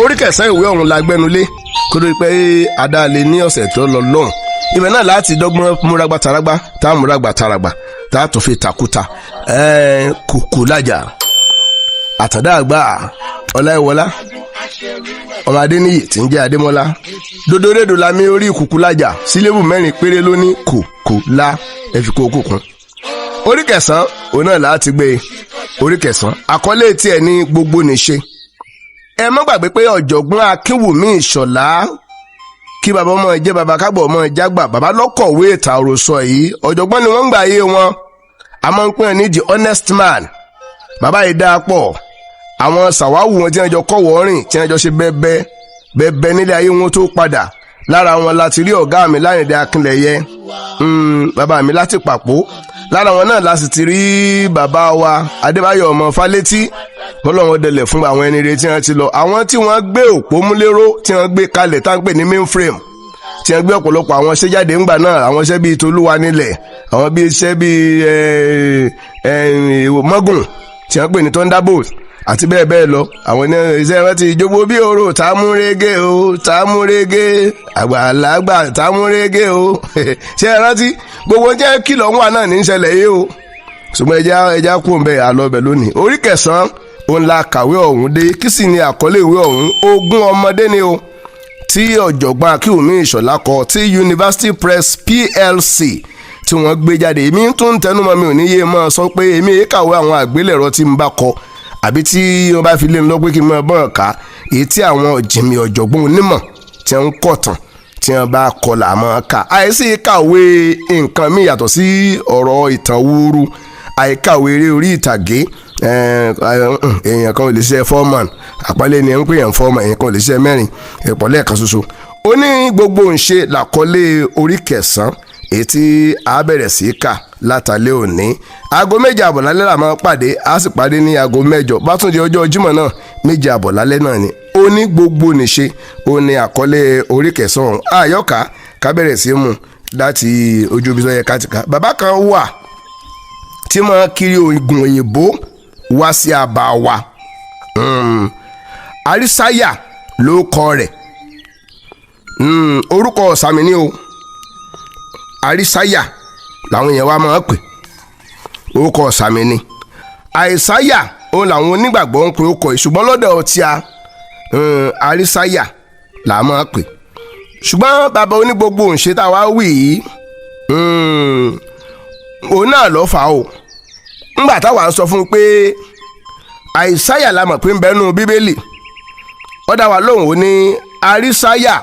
Orí kẹsàn-án ìwé ọ̀hún la gbẹ́nulé kó tó di pé adáàlẹ ní ọ̀sẹ̀ tó lọ lọ́hùn. Ibẹ̀ náà láti dọ́gbọ́n múragbá taragbá tá a múragbá taragbá tá a tún fi takuta kùkù lájà. Àtàdá àgbà Ọláìwọlá ọmọ Adéníyì tí ń jẹ́ Adémọ́lá dodoredo la mi orí kùkù lájà, sílébù mẹ́rin péré ló ní kùkù la ẹ fi kó kùkùn. Orí kẹsàn-án òun náà láti gbé orí kẹsàn-án, àkọlé tiẹ̀ ní gbogbo nìṣe. Ẹ má gbàgbé pé ọ̀jọ̀gbọ́n Akínwùmí Ìṣọ̀lá, kí bàbá ọmọ jẹ́ bàbá kágbọ̀ ọmọ jágbà, bàbá lọ́kọ̀wé ìtàn àròsọ yìí. Ọ̀jọ̀gbọ́n ni wọ́n ń gbà yé wọn, a máa ń pè ní the honest man. Bàbá yìí dáa pọ̀. Àwọn sàwáwù wọn tí wọ́n jọ kọ́wọ́ rìn, tí wọ́n jọ ṣe bẹ́ẹ̀bẹ́ bẹ́ẹ̀bẹ́ nílé ayé wọn tó padà, lára wọn láti rí ọ̀gá mi Láyìndé Akínlẹ̀yẹ, bàbá mi láti pàpó. Lára wọn náà la sì ti rí bàbá wa Adébáyọ̀ ọmọ Fálétí. Ọlọ́run dẹlẹ̀ fún àwọn ẹni rere tí wọ́n ti lọ, àwọn tí wọ́n gbé òpó múléró, tí wọ́n gbé kalẹ̀ tá ń pè ní mainframe, tí wọ́n gbé ọ̀pọ̀lọpọ̀ àwọn iṣẹ́ jáde ńgbà náà, àwọn iṣẹ́ bíi Tolúwa nílẹ̀, àwọn bíi iṣẹ́ bíi mọ́gùn tí wọ́n pè ní Thunderbolt àti bẹ́ẹ̀ bẹ́ẹ̀ lọ. Àwọn ní iṣẹ́ wọn ti jogbo bí oró tàmúrégé o, tàmúrégé àgbàlagbà tàmúrégé o. Ṣé ẹ rántí? Gbogbo jẹ́ kìlọ̀ ń wà náà ní ìṣẹ̀lẹ̀ yìí o. Ṣùgbọ́n ẹja kú òun bẹ́ẹ̀ àlọ́ bẹ̀ lónìí. Orí kẹsàn-án òun la kàwé ọ̀hún dé. Kí sì ni àkọlé ìwé ọ̀hún? Ogún ọmọdé ni o, tí ọ̀jọ̀gbọ́n Akínwùmí Ìṣọ̀lá kọ, tí University Press PLC tí wọ́n gbé jáde. Èmi tún ń tẹnumọ́, mi ò ní yé máa sọ pé èmi èé kàwé àwọn àgbélẹ̀rọ tí n bá kọ àbí tí wọ́n bá fi lé mi lọ pé kí n máa bọ́n ká. Èyí tí àwọn ọ̀jìnmí ọ̀jọ̀gbọ́n onímọ̀ tí wọ́n ń kọ̀tàn tí wọ́n bá kọ là máa kà. Àìsí kàwé nǹkan mi yàtọ̀ sí ọ̀rọ̀ ìtàn wúru, àìkàwé eré orí ìtàgé. Èèyàn kan ò lè ṣe foreman, àpọ́nlé ni ẹ̀ ń pè yàn foreman. Èèyàn kan ò lè ṣe mẹ́rin ìpọ̀lẹ́ kan ṣoṣo. Ó ní gbogbo ń ṣe làkọlé orí kẹsàn-án, èyí tí a bẹ̀rẹ̀ sí í kà látàlẹ́ òní. Aago 7:30 lálẹ́ là máa pàdé, a sì pàdé ní aago 8. Bá tún di ọjọ́ Jímọ̀ náà, 7:30 lálẹ́ náà ni. Ó ní gbogbo nìṣe, ó ní àkọlé orí kẹsàn-án. Àyọkà ká bẹ̀rẹ̀ sí í mú láti ojú ibi tó yẹ ká ti kà. Bàbá kan wà tí máa kiri oògùn òyìnbó wá sí àbá wa, Àrísáyà ló kọ rẹ̀. Orúkọ ọ̀sàmì ni o, Àrísáyà làwọn èèyàn wa máa ń pè, orúkọ ọ̀sàmì ni. Àìsáyà òun làwọn onígbàgbọ́ ń pè orúkọ yìí, ṣùgbọ́n lọ́dọ̀ tí a Àrísáyà là máa pè. Ṣùgbọ́n bàbá onígbogbo òǹṣe tá a wá wì yìí, òun náà lọ́ fà á o. Ńgbà táwa ń sọ fún un pé Àìsáyà la mọ̀ pé ń bẹ́nu Bíbélì, ó dá wa lóhùn, ó ní Àrísáyà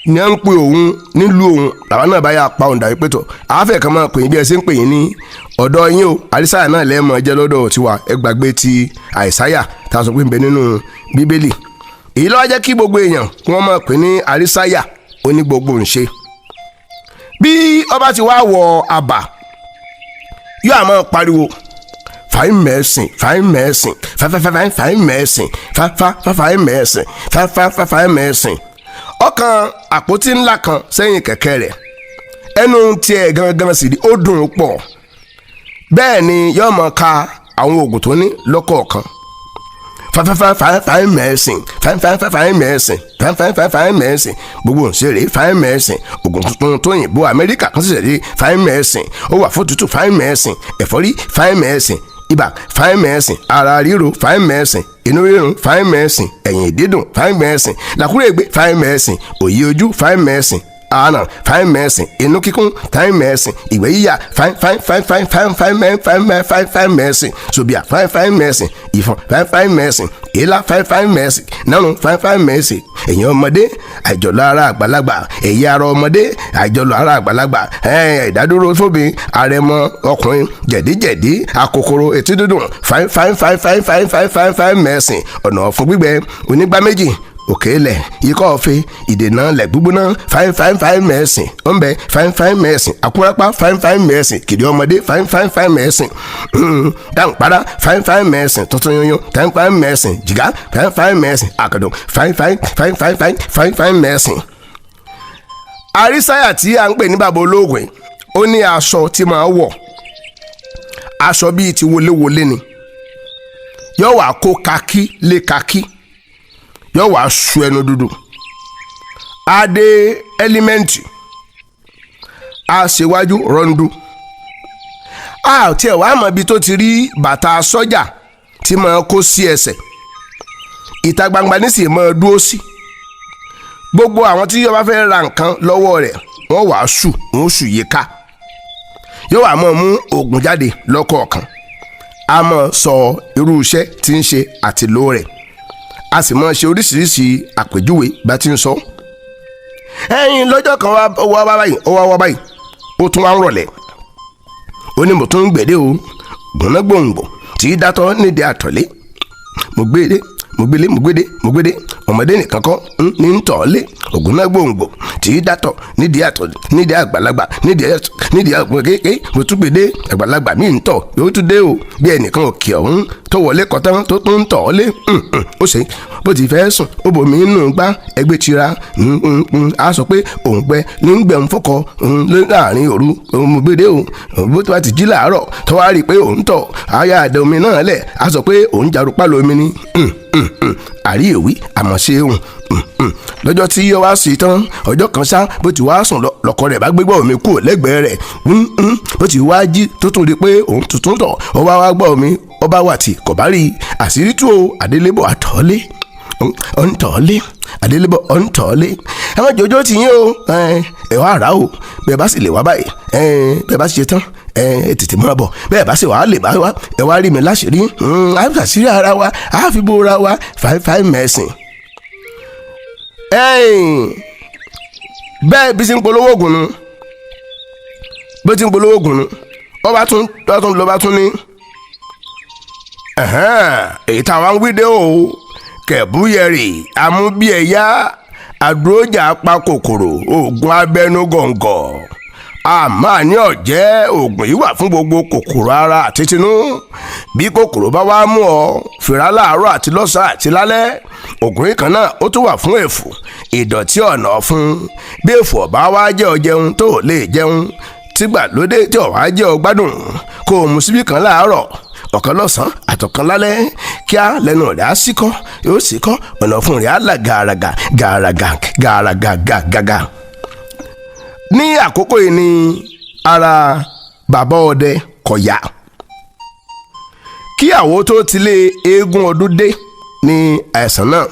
ní à ń pe òun nílùú òun. Làwọn náà bá yà pa òun dàbí pé tó àáfẹ́ kan máa pè yín bí ẹ ṣe ń pè yín ní ọ̀dọ̀ yín o. Àrísáyà náà lẹ́ẹ̀mọ́ jẹ́ lọ́dọ̀ tiwa, ẹ gbàgbé ti Àìsáyà tá a sọ pé ń bẹ nínú Bíbélì. Èyí ló wá jẹ́ kí gbogbo èèyàn kí wọ́n máa pè ní Àrísáyà oní gbogbo ń ṣe. Bí ọba ti wá wọ àbà, yóò àmọ́ pariwo fine medicine, fine medicine, fine fine fine fine medicine, fine fine fine medicine, fine fine fine fine medicine. Ọkàn àpótí ńlá kan sẹ́yìn kẹ̀kẹ́ rẹ̀, ẹnu tiẹ̀ gangan sì rí, ó dùn ún pọ̀. Bẹ́ẹ̀ ni yóò máa ka àwọn oògùn tó ní lọ́kọ̀ọ̀kan: fine fine fine fine medicine, fine fine fine fine medicine, fine fine fine fine medicine, gbogbo òṣèré fine medicine, oògùn tuntun tó yìnbó Amẹ́ríkà kan ṣẹ̀ṣẹ̀ dé, fine medicine, ó wà fún tútù, fine medicine, ẹ̀fọ́rí, fine medicine, ibà, fine medicine, ara ríro, fine medicine, inú rírun, fine medicine, ẹ̀yìn dídùn, fine medicine, làkúrègbè, fine medicine, òye ojú, fine medicine, àánà, fine medicine, inú kíkún, fine medicine, ìgbẹ́ yíyà, fine fine fine fine fine fine fine fine fine fine medicine, sobia, fine fine medicine, ìfọ̀n, fine fine medicine, èélá, fine fine medicine, nánú, fine fine medicine, èyàn ọmọdé, àìjọ̀lọ́ ara àgbàlagbà, èyí ara ọmọdé, àìjọ̀lọ́ ara àgbàlagbà, ìdádúró fóbi, àrẹ̀mọ ọkùnrin, jẹ̀díjẹ̀dí, akòkòrò etí dídùn, fine fine fine fine fine fine fine fine medicine, ọ̀nà ọ̀fun gbígbẹ onígbá méjì, òkèlè, ikọ́ ọ̀fẹ́, ìdènà lẹ̀ gbígbóná, fine fine fine medicine ọ̀nbẹ, fine fine medicine, àkúrápá, fine fine medicine, kìdí ọmọdé, fine fine fine medicine, dáǹpárá, fine fine medicine, tuntun yúnyún, fine fine medicine, jìgá, fine fine medicine, àkàdùn, fine fine fine fine fine fine fine medicine. Àrísáyà tí à ń pè ní bàbá olóògùn, ó ní aṣọ tí máa wọ̀, aṣọ bíi ti wọléwọlé ni, yóò wá kó kakí lé kakí. Yóò wá su ẹnu dúdú, á dé ẹ́límẹ́ǹtì, á ṣèwájú rọ́ńdú. A tiẹ̀ wá mọ̀ ibi tó ti rí bàtà sọ́jà tí máa kó sí ẹsẹ̀. Ìta gbangba nísìnyí máa dúró sí. Gbogbo àwọn tí yóò bá fẹ́ ra nǹkan lọ́wọ́ rẹ̀, wọ́n wàá sù, wọ́n sù yíká. Yóò wá máa mú oògùn jáde lọ́kọ̀ọ̀kan, a máa sọ irú iṣẹ́ tí ń ṣe àti lò rẹ̀, a sì máa ṣe oríṣiríṣi àpèjúwe bá ti ń sọ. Ẹ̀yìn lọ́jọ́ kan, ó wá báyìí, ó wá wá báyìí, ó tún wá ń rọ̀lẹ́. Ó ní, "Mo tún ń gbèdé o, gbọ̀nà gbòǹgbò tí í dátọ́ nídìí àtọ̀lé. Mo gbédé, mo gbélé, mo gbédé, mo gbédé. Ọmọdé nìkan kọ́ ní ń tọ̀ lé. Ògùn náà gbòǹgbò tí í dátọ̀ nídìí àtọ̀, nídìí àgbàlagbà, nídìí àgbà kéèké. Mo tún gbèdé, àgbàlagbà mi ń tọ̀ yóò tún dé o. Bí ẹnìkan òkè ọ̀hún tó wọlé kọtán tó tún ń tọ̀ lé. Ó ṣe bó ti fẹ́ sùn, ó bomi inú gbá ẹgbẹ́ tira. A sọ pé òun gbẹ ní gbẹ̀hún fọkọ láàrin òru. Mo gbédè o." Bó ti wá ti jí làárọ̀ tó wá rí i pé òun tọ̀, àyà àdé omi náà lẹ̀, a sọ pé òun jarunpá lómi ni. Àrí èwí àmọ́ ṣe òun lọ́jọ́ tí ó wá sí tán. Ọjọ́ kan ṣá, bó ti wá sùn, lọ́kọ rẹ̀ bá gbégbá omi kúrò lẹ́gbẹ̀ẹ́ rẹ̀. Bó ti wá jí tó tún rí i pé òun tuntun tọ̀, ó wá wá gbọ́ omi, ó bá wà tí kò bá rí i. Àṣírí tú o. Àdélébọ̀ àtọ́lé ọ̀ǹtọ̀ọ́lé, àdélébọ̀ ọ̀ǹtọ̀ọ́lé. Ẹ má jọjọ́ tì yín o. Ẹ wá rà o. Bẹ́ẹ̀ bá sì lè wá báyìí, bẹ́ẹ̀ bá sì ṣe tán, ẹ tètè máa bọ̀. Bẹ́ẹ̀ bá sì wà á lè bá wá, ẹ wá rí mi láṣìírí, á ṣàṣírí ara wa, á fi bóra wa five five mẹ́sìn. Bẹ́ẹ̀ bí ti ń polówó ògùn nu, bí ti ń polówó ògùn nu, ọba tún lọ bá tún ní èyí táwa ń wí dé o. Kẹ̀búyẹ̀rì amúbíẹ̀yá àdúrójà pa kòkòrò, oògùn abẹnú gọ̀ǹgọ̀ àmọ́ àní ọ̀jẹ́. Oògùn yìí wà fún gbogbo kòkòrò ara àti tinú. Bí kòkòrò bá wá mú ọ fìrà láàárọ̀ àti lọ́sàn-án àti lálẹ́, oògùn yìí kan náà ó tún wà fún èfù, ìdọ̀tí ọ̀nà ọ̀fun. Bí èfù ọ̀bá wá jẹ́ ọ jẹun tó lè jẹun tígbàlódé tí ọ̀wá jẹ́ ọ gbádùn, kó o mú síbí kan láàárọ̀, ọ̀kan lọ́sàn-án àtọ̀kan lálẹ́, kíá lẹ́nu rẹ̀ á síkọ́, yóò síkọ́, ọ̀nà fún rẹ̀ á là gàràgà gàràgà gàràgà gàgàgà. Ní àkókò yìí ni ara bàbá ọdẹ kò yá. Kí àwo tó ti lé eégún ọdún dé ní àìsàn náà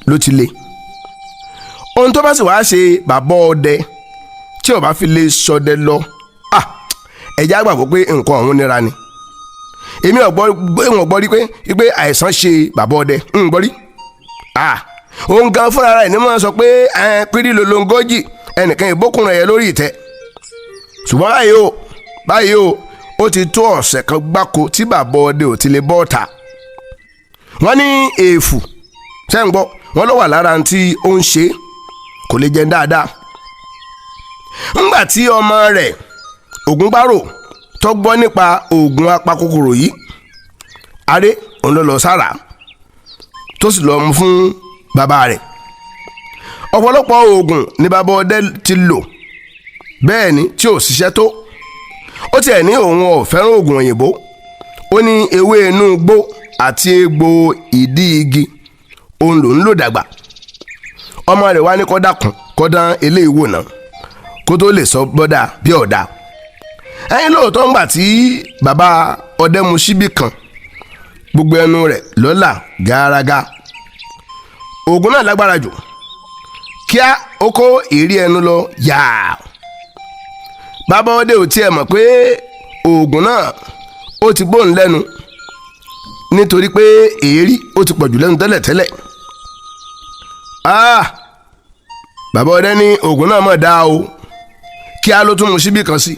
ló ti lé. Ohun tó bá sì wáá ṣe bàbá ọdẹ tí ó bá fi lè ṣọdẹ lọ, ẹ̀já gbàgbọ́ pé nǹkan ọ̀hún nira ni. Èmi ò gbọ́ rí pé àìsàn ṣe bàbá ọdẹ, ń gbọ́ rí. Òun gan fúnra rẹ̀ ní mọ̀ sọ pé pírí lolongójì, ẹnìkan ìbókùnrin ẹ̀yẹ lórí ìtẹ́. Ṣùgbọ́n báyìí o, báyìí o, ó ti tó ọ̀sẹ̀ kan gbáko tí bàbá ọdẹ ò ti lè bọ́ ta. Wọ́n ní èèfù ṣẹ́ ń gbọ́, wọ́n ló wà lára tí ó ń ṣe, kò lè jẹun dáadáa. Ńgbà tí ọmọ rẹ̀ Ògúngbárò tó gbọ́ nípa oògùn apakòkòrò yìí, aré òun ló lọ sára tó sì lọ mú fún bàbá rẹ̀. Ọ̀pọ̀lọpọ̀ oògùn ni bàbá ọdẹ ti lò, bẹ́ẹ̀ ni tí ò ṣiṣẹ́ tó. Ó tiẹ̀ ní òun ò fẹ́ràn oògùn òyìnbó. Ó ní ewé inú igbó àti egbò ìdí igi òun lòún lò dàgbà. Ọmọ rẹ̀ wá ní kó dákun, kó dán eléyìí wò náà kó tó lè sọ bọ́dà bí ọ̀dà. Ẹ̀yin lóòótọ́, ńgbà tí bàbá ọdẹ mu síbí kan, gbogbo ẹnu rẹ̀ lọ́là gàràgà. Oògùn náà lágbára jù. Kíá, ó kó ìrí ẹnu lọ yáà. Bàbá ọdẹ ò tiẹ̀ mọ̀ pé oògùn náà ó ti gbóhùn lẹ́nu, nítorí pé èérí ó ti pọ̀jù lẹ́nu tẹ́lẹ̀tẹ́lẹ̀. Ah, bàbá ọdẹ ní oògùn náà mọ̀ dáa o. Kíá ló tún mu síbí kan sí.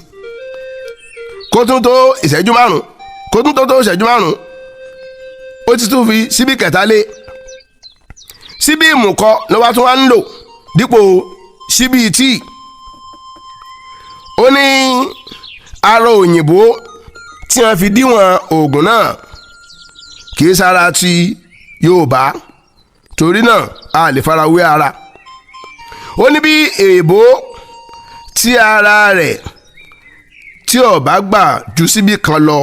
Kó tún tó ìṣẹ́jú 5, kó tún tó ìṣẹ́jú 5, ó ti tún fi síbí kẹta lé. Síbí ìmùkọ ló wá tún wá ń lò dípò síbí tíì. Ó ní arọ òyìnbó tí wọ́n fi díwọ̀n oògùn náà kì í sára ti Yorùbá, torí náà a lè fara wé ara. Ó ní bí èèbó tí ara rẹ̀ tí ó bá gbà ju síbí kan lọ,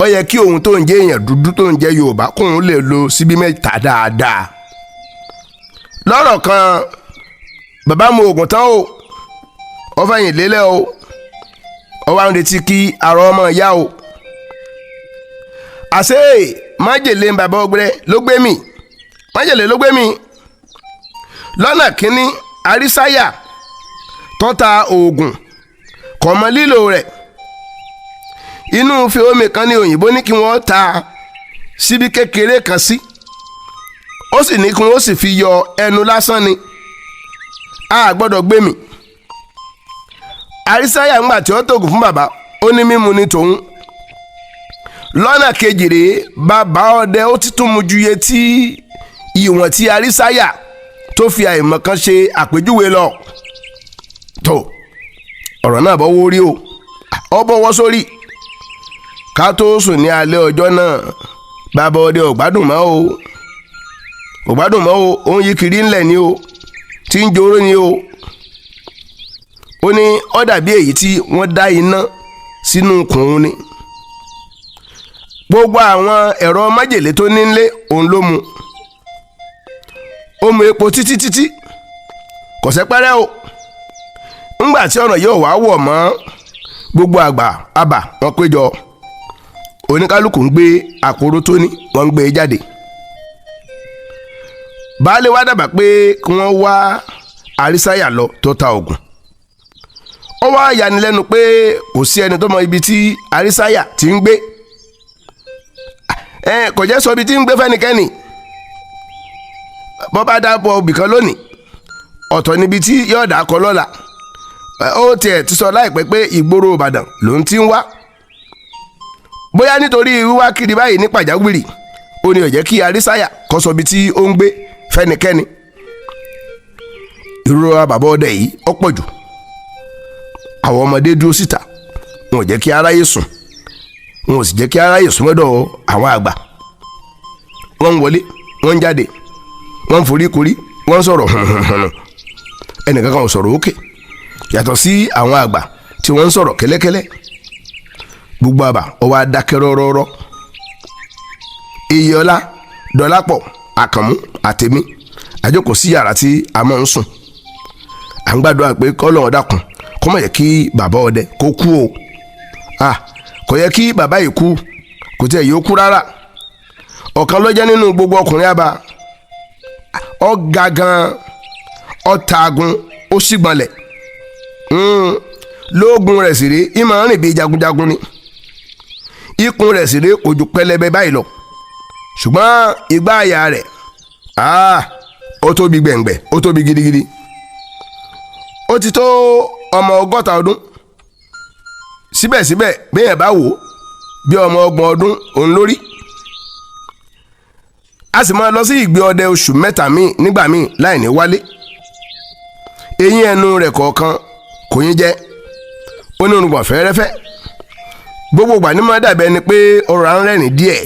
ó yẹ kí òun tó ń jẹ́ èèyàn dúdú tó ń jẹ́ Yorùbá kóun lè lo síbí 3 dáadáa. Lọ́rọ̀ kan, bàbá mu oògùn tán o, ó fẹ̀yìn lélẹ̀ o, ó wá ń retí kí ara ọmọ yá o. Àṣé májèlé ń bàbá ọgbẹ́ ló gbé mi, májèlé ló gbé mi. Lọ́nà kínní, Àrísáyà tó ta oògùn kò mọ lílò rẹ̀. Inú fi omi kan ní òyìnbó ní kí wọ́n ta síbi kékeré kan sí, ó sì ní kí wọ́n sì fi yọ ẹnu lásán ni, a gbọ́dọ̀ gbé mi. Àrísáyà ńgbà tí ó tògùn fún bàbá, ó ní mímu ní tòun. Lọ́nà kejì rèé, bàbá ọdẹ ó ti tún mu ju iye tí ìwọ̀n tí Àrísáyà tó fi àìmọ̀ kan ṣe àpèjúwe lọ. Tó ọ̀rọ̀ náà bọ́ wórí o, ọ bọ́wọ́ sórí. Ká tó sùn ní alẹ́ ọjọ́ náà, bàbá ọdẹ ò gbádùn mọ́ o, ò gbádùn mọ́ o, ó ń yí kiri ńlẹ̀ ni o, tí ń joró ni o. Ó ní ó dàbí èyí tí wọ́n dá iná sínú kùn ni. Gbogbo àwọn ẹ̀rọ májèlé tó ní nílé òun ló mu. Ó mu epo títí títí, kò sẹ́pẹ́rẹ́ o. Ńgbà tí ọ̀nà yóò wá wọ̀ mọ́, gbogbo àgbà àbà wọn péjọ, oníkálukú ń gbé àkóró tó ní, wọ́n ń gbé e jáde. Baálé wa dábàá pé kí wọ́n wá Àrísáyà lọ tó ta oògùn. Ó wá yanilẹ́nu pé kò sí ẹni tó mọ ibi tí Àrísáyà ti ń gbé. Ẹ kò jẹ́ sọ ibi tí ń gbé fẹ́nikẹ́ni. Bọ́ bá dápọ̀ ibìkan lónìí, ọ̀tọ̀ níbi tí yóò dà kọ lọ́la. Ó tiẹ̀ ti sọ láìpẹ́ pé ìgboro Ìbàdàn ló ń ti ń wá. Bóyá nítorí wíwá kiri báyìí ní pàjáwìrì, ó ní ó jẹ́ kí Àrísáyà kó sọ ibi tí ó ń gbé fẹ́nikẹ́ni. Ìrora bàbá ọdẹ yìí ó pọ̀ jù. Àwọn ọmọdé dúró síta, wọn ò jẹ́ kí aráyè sùn, wọn ò sì jẹ́ kí aráyè sùn mọ́dọ̀ àwọn àgbà. Wọ́n ń wọlé, wọ́n ń jáde, wọ́n ń forí korí, wọ́n ń sọ̀rọ̀ hùnhùnhùn. Ẹnìkan kan ò sọ̀rọ̀ òkè yàtọ̀ sí àwọn àgbà tí wọ́n ń sọ̀rọ̀ kẹ́lẹ́kẹ́lẹ́. Gbogbo àbà ó wá dákẹ́ rọ́rọ́rọ́. Iyọlá, Dọlápọ̀, Àkànmú àtèmi àjókòó sí yàrá tí a máa ń sùn. À ń gbàdúrà pé k'Ọlọ́run dákun kó má yẹ kí bàbá ọdẹ kó kú o. Kò yẹ kí bàbá yìí kú, kò tiẹ̀ yóò kú rárá. Ọ̀kan ló jẹ́ nínú gbogbo ọkùnrin àbá. Ó ga gan, ó taagun, ó sì gbọ̀nlẹ̀. Lóògùn rẹ̀ sì rèé, ìmọ̀ rìn bíi jagunjagun ni. Ikùn rẹ̀ sì rèé kò ju pẹlẹbẹ báyìí lọ. Ṣùgbọ́n igbá àyà rẹ̀, ó tóbi gbẹ̀ngbẹ̀, ó tóbi gidigidi. Ó ti tó ọmọ 60 ọdún. Síbẹ̀síbẹ̀ béèyàn bá wò ó bí ọmọ 30 ọdún òun lórí. A sì máa lọ sí ìgbé ọdẹ oṣù 3 míì nígbà míì láì ní wálé. Eyín ẹnu rẹ̀ kọ̀ọ̀kan kò yín jẹ́, ó ní irùngbọ̀n fẹ́rẹ́fẹ́. Gbogbo ìgbà ní máa dàbí ẹni pé ọ̀rọ̀ à ń rẹ́rìn díẹ̀,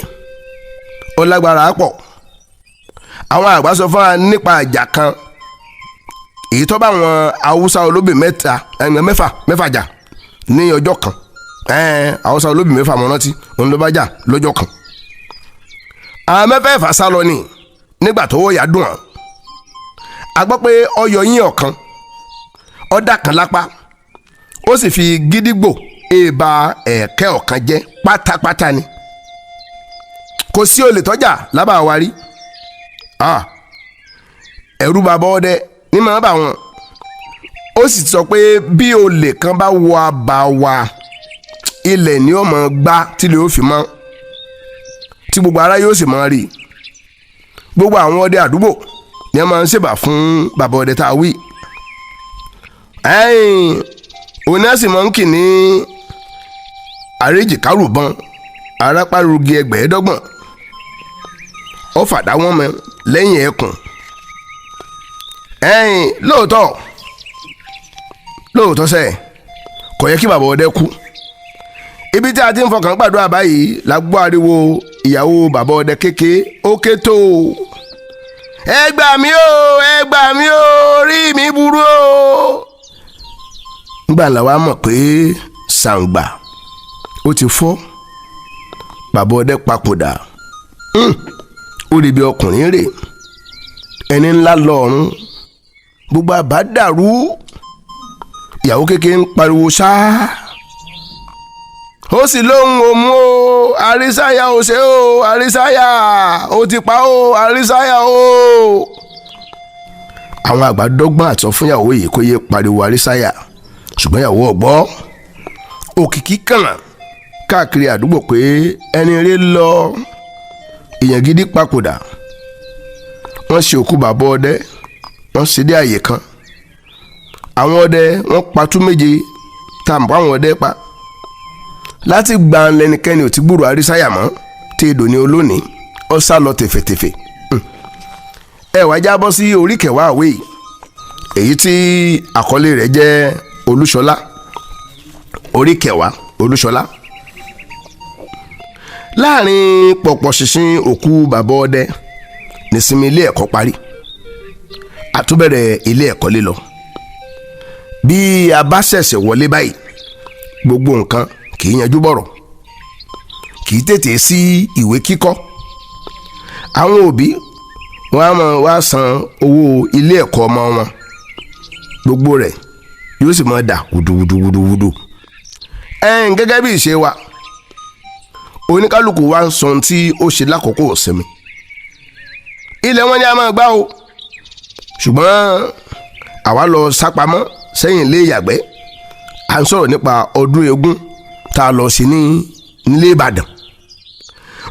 ó lágbára pọ̀. Àwọn àgbà sọ fún wa nípa àjà kan èyí tó bá àwọn Haúsá olóbì mẹ́fà jà ní ọjọ́ kan. Haúsá olóbì 6 mọ̀ rántí, òun ló bá jà lọ́jọ́ kan. Àwọn mẹ́fẹ̀ẹ̀fà sá lọ ní nígbà tó wọ́ yá dùn án. A gbọ́ pé ọyọ yín ọ̀kan, ọ̀dà kan lápá, ó sì fi gídígbò èèbà ẹ̀kẹ́ ọ̀kan jẹ́ pátápátá ni. Kò sí olè tọ́jà lábàá wa rí. Ẹ̀rù bàbá ọdẹ ní màá bà wọ́n. Ó sì sọ pé bí olè kan bá wọ abà wa, ilẹ̀ ni ó mọ̀ gbá tílé ó fi mọ́, tí gbogbo ará yóò sì mọ̀ rí. Gbogbo àwọn ọdẹ àdúgbò ni wọ́n máa ń ṣèbà fún bàbá ọdẹ tá a wí. Òun náà sì máa ń kì ní àrèjìkárùbọn arápárugi 25. Ó fàdá wọn mọ lẹ́yìn ẹkùn. Lóòótọ́ lóòótọ́ sẹ́ kò yẹ kí bàbá ọdẹ kú. Ibi tí a ti ń fọkàn gbàdúrà báyìí la gbọ́ ariwo ìyàwó bàbá ọdẹ kéke ó ké tó o. Ẹ gbà mí o, ẹ gbà mí o, orí mi burú o. Nígbà làwa mọ̀ pé sàǹgbà ó ti fọ́, bàbá ọdẹ papòdà. Ó rí bí ọkùnrin rè. Ẹni ńlá lọ ọ̀run, gbogbo àbá dàrú. Ìyàwó kékeré ń pariwo ṣáá, ó sì lóhùn òmù o, Àrísáyà ò ṣe o, Àrísáyà ó ti pa o, Àrísáyà o. Àwọn àgbà dọ́gbọ́n àtọ fún ìyàwó yìí kó yé pariwo Àrísáyà, ṣùgbọ́n ìyàwó ò gbọ́. Òkìkí kàn káàkiri àdúgbò pé ẹni rí lọ, èèyàn gidi papòdà. Wọ́n ṣe òkú bàbá ọdẹ, wọ́n ṣe dé àyè kan. Àwọn ọdẹ wọ́n patú méje tá a mọ̀ àwọn ọdẹ pa. Láti gbà lẹ́nikẹ́ni ò ti gbúrò Àrísáyà mọ́ tí èdò ní olónìí, ó sá lọ tèfètèfè. Ẹ wá jábọ́ sí orí kẹwàá àwé yìí, èyí tí àkọlé rẹ̀ jẹ́ Olúṣọlá. Orí kẹwàá, Olúṣọlá. Láàrin pọ̀pọ̀ ṣìnṣìn òkú bàbá ọdẹ nísinmi ilé ẹ̀kọ́ parí, àtúbẹ̀rẹ̀ ilé ẹ̀kọ́ lílọ. Bí a bá ṣẹ̀ṣẹ̀ wọlé báyìí, gbogbo nǹkan kì í yanjú bọ̀rọ̀, kì í tètè sí ìwé kíkọ́. Àwọn òbí wọn á máa wá san owó ilé ẹ̀kọ́ ọmọ wọn, gbogbo rẹ̀ yóò sì máa dà wùdùwùdùwùdù. Ẹn gẹ́gẹ́ bí ìṣe wa, oníkálukú wa ń sọ ohun tí ó ṣe lákòókò ìsinmi. Ilẹ̀ wọn ni a máa gbá o, ṣùgbọ́n àwa lọ sápamọ́ sẹ́yìn ilé ìyàgbẹ́. À ń sọ̀rọ̀ nípa ọdún eégún tá a lọ sí ní nílé Ìbàdàn.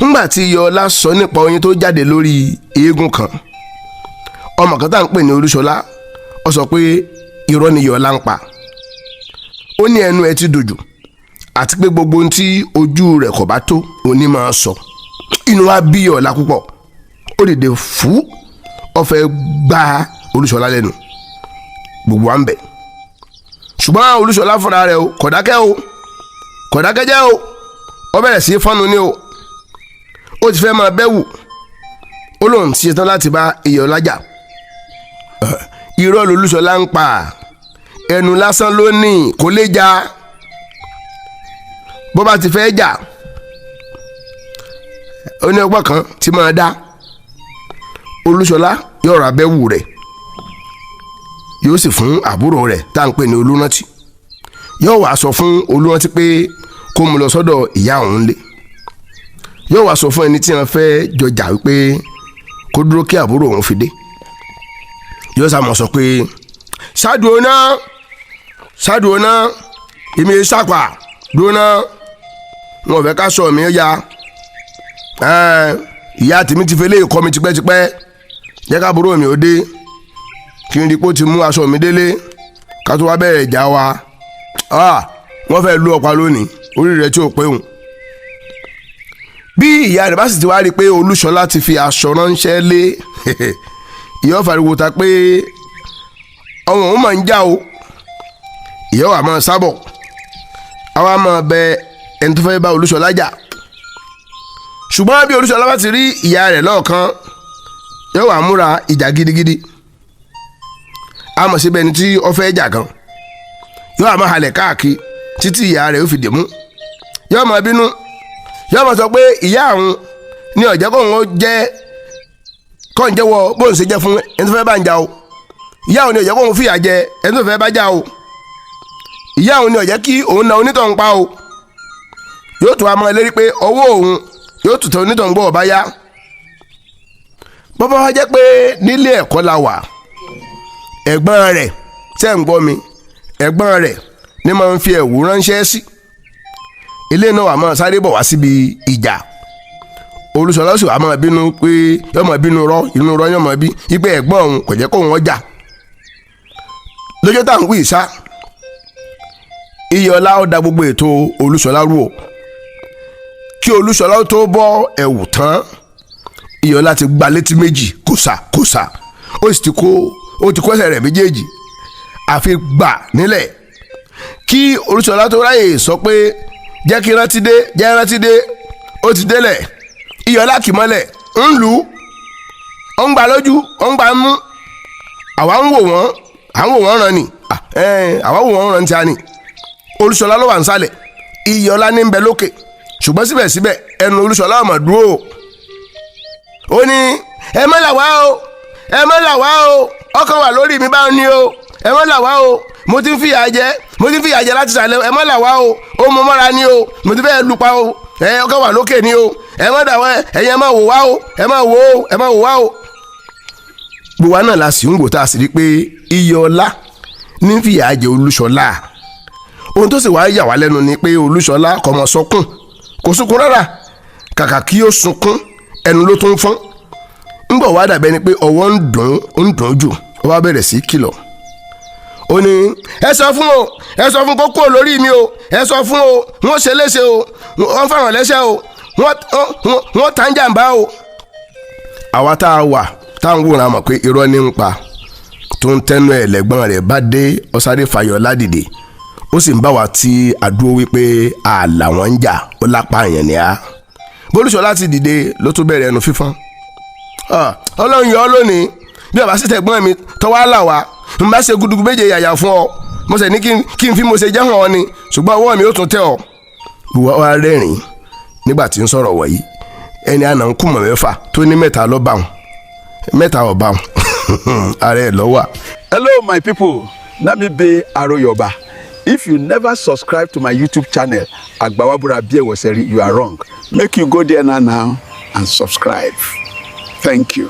Ńgbà tí Iyọ̀ọ́lá sọ nípa oyin tó jáde lórí eégún kan, ọmọ kan tá à ń pè ní Olúṣọlá, ó sọ pé irọ́ ni Iyọ̀ọ́lá ń pa. Ó ní ẹnu ẹ ti dòjò, àti pé gbogbo ohun tí ojú rẹ̀ kò bá tó òní máa sọ. Inú wa bí Iyọ̀ọ́lá púpọ̀, ó dìde fú, ó fẹ́ gbá Olúṣọlá lẹ́nu. Gbogbo wa ń bẹ̀, ṣùgbọ́n Olúṣọlá fúnra rẹ̀ o kò dákẹ́ o, kò dákẹ́ jẹ́ o. Ó bẹ̀rẹ̀ sí í fọ́nu ní o, ó ti fẹ́ máa bẹ́wù. Ó lóun ti ṣetán láti bá Iyọ̀ọ́lá jà. Irọ́ lolúṣọlá ń pa, ẹnu lásán ló ní, kò lè jà. Bó bá ti fẹ́ jà, ó ní ọgbọ́n kan tí máa dá. Olúṣọlá yóò ra bẹ́wù rẹ̀, yóò sì fún àbúrò rẹ̀ tá à ń pè ní Olúrántí. Yóò wá sọ fún Olúrántí pé kó mú lọ sọ́dọ̀ ìyá òun lé. Yóò wá sọ fún ẹni tí wọ́n fẹ́ jọjà wípé kó dúró kí àbúrò òun fi dé. Yóò sá mọ̀ sọ pé ṣáàdùn náà, ṣáàdùn náà, èmi ṣàpà dúró náà, wọn ò fẹ́ ká sọ mi ya. Ìyá tèmi ti fi léyìí kọ́ mi tipẹ́tipẹ́. Jẹ́ ká àbúrò mi ò dé, kí n rí pé ó ti mú aṣọ mi délé, ká tó wá bẹ̀rẹ̀ ìjà wa. Wọ́n fẹ́ lu ọ̀pá lónìí, orí rẹ̀ tí ò pé òun. Bí ìyá rẹ̀ bá sì ti wá rí i pé Olúṣọlá ti fi aṣọ ránṣẹ́ lé, ìyá fariwo ta pé ọmọ òun máa ń já o. Ìyá wa máa sábọ̀, àwa máa bẹ ẹni tó fẹ́ bá Olúṣọlá jà. Ṣùgbọ́n bí Olúṣọlá bá ti rí ìyá rẹ̀ lọ́ọ̀kan, yóò wá múra ìjà gidigidi. A mọ̀ síbẹ̀ ẹni tí ó fẹ́ jà gan, yóò wá máa halẹ̀ káàkiri títí ìyá rẹ̀ ó fi dè mú. Yóò máa bínú, yóò máa sọ pé ìyá àwọn ní ọ̀jẹ́ kóun ó jẹ́ kóun jẹ́wọ́ bóun ṣe jẹ́ fún ẹni tó fẹ́ bá ń jà o. Ìyá òun ní ọ̀jẹ́ kóun fìyà jẹ ẹni tó fẹ́ bá jà o. Ìyá òun ní ọ̀jẹ́ kí òun na onítọ̀hún pa o. Yóò tún wá máa lérí pé ọwọ́ òun yóò tún tẹ onítọ̀hún gbọ́ ọ̀bá yá. Bọ́bá wá jẹ́ pé nílé ẹ̀kọ́ la wà, ẹ̀gbọ́n rẹ̀ tẹ́ ń gbọ́ mi, ẹ̀gbọ́n rẹ̀ ní máa ń fi ẹ̀wù ránṣẹ́ sí ilé náà, wà máa sáré bọ̀ wá síbi ìjà. Olúṣọlá sì wà máa bínú pé yóò máa bínú rọ inú rọ, yóò máa bí wípé ẹ̀gbọ́n òun kò jẹ́ kóun ọjà lọ́jọ́ tá à ń wí ìsá. Iyọ̀ọ́lá ó da gbogbo ètò Olúṣọlá rú o. Kí Olúṣọlá tó bọ́ ẹ̀wù tán, Iyọ̀ọ́lá ti gba létí méjì kòsà kòsà, ó sì ti kó, ó ti kó ẹsẹ̀ rẹ̀ méjèèjì àfi gbà nílẹ̀. Kí Olúṣọlá tó ráyè sọ pé jẹ́ kí rántí dé, jẹ́ rántí dé, ó ti délẹ̀. Iyọ̀ọ́lá kì mọ́lẹ̀ ń lù ú, ó ń gbà lójú, ó ń gbà mú. Àwa ń wò wọ́n, à ń wò wọ́n ràn ní, àwa wò wọ́n ràn tí a ní. Olúṣọlá ló wà nísàlẹ̀, Iyọ̀ọ́lá ní ń bẹ lókè. Ṣùgbọ́n síbẹ̀síbẹ̀ ẹnu Olúṣọlá ò mà dúró. Ó ní ẹ má là wá o. Ẹ má là wá o, ọkàn wà lórí mi báwọn ni o. Ẹ má là wá o, mo ti ń fìyà jẹ, mo ti ń fìyà jẹ láti sàlẹ̀. Ẹ má là wá o, ó mú mọ́ra ni o, mo ti fẹ́ lupa o. Ẹ ọkàn wà lókè ni o. Ẹ má dà wá, ẹ̀yin ẹ má wò wá o, ẹ má wò ó, ẹ má wò wá o. Gbogbo wa náà la sì ń wò, tá a sì rí i pé Iyọlá ní fìyà jẹ Olúṣọlá. Ohun tó sì wá yà wá lẹ́nu ni pé Olúṣọlá kò mọ̀ sọkún, kò sunkún rárá. Kàkà kí ó sunkún, ẹnu ló tún fọ́n. Ńgbọ̀ wá dàbẹ́ ni pé ọwọ́ ń dùn, ń dùn jù, ó wá bẹ̀rẹ̀ sí kìlọ̀. Ó ní, "Ẹ sọ fún o, ẹ sọ fún kó kúrò lórí mi o. Ẹ sọ fún o, wọ́n ṣe léṣe o, wọ́n fáwọn lẹ́sẹ̀ o, wọ́n tà ń jàǹbá o." Àwa tá a wà tá à ń wòran mọ̀ pé irọ́ ní ń pa. Tó ń tẹnu ẹ̀ lẹ́gbọ́n rẹ̀ bá dé, ọ̀sáré fàyọ̀ ládìde, ó sì ń bá wa tí àdúró wípé ààlà wọn ń jà, ó lápá àyàn ni á. Bólúṣọlá ti dìde ló tún bẹ̀rẹ̀ ẹnu fífọ́n. "Ọlọ́run yọ ọ́ lónìí. Bí ọba sì tẹ̀gbọ́n mi tọ́wọ́ àlà wa, n bá ṣe gudugu méje yàyà fún ọ. Mo sì ní kí n fi mo ṣe jẹ́ hàn ọ́ ni, ṣùgbọ́n ọwọ́ mi ó tún tẹ̀ ọ́." Gbogbo wa rẹ́rìn-ín nígbà tí ń sọ̀rọ̀ wọ̀nyí. Ẹni àná ń kùmọ̀ mẹ́fà tó ní mẹ́ta ló bá wọn, mẹ́ta ò bá wọn, ara ẹ̀ lọ́wọ́. Hello, my people. Na me be Aroyoba. If you never subscribe to my YouTube channel, Agbawabura Biewoseri, you are wrong. Make you go there now and subscribe. Thank you.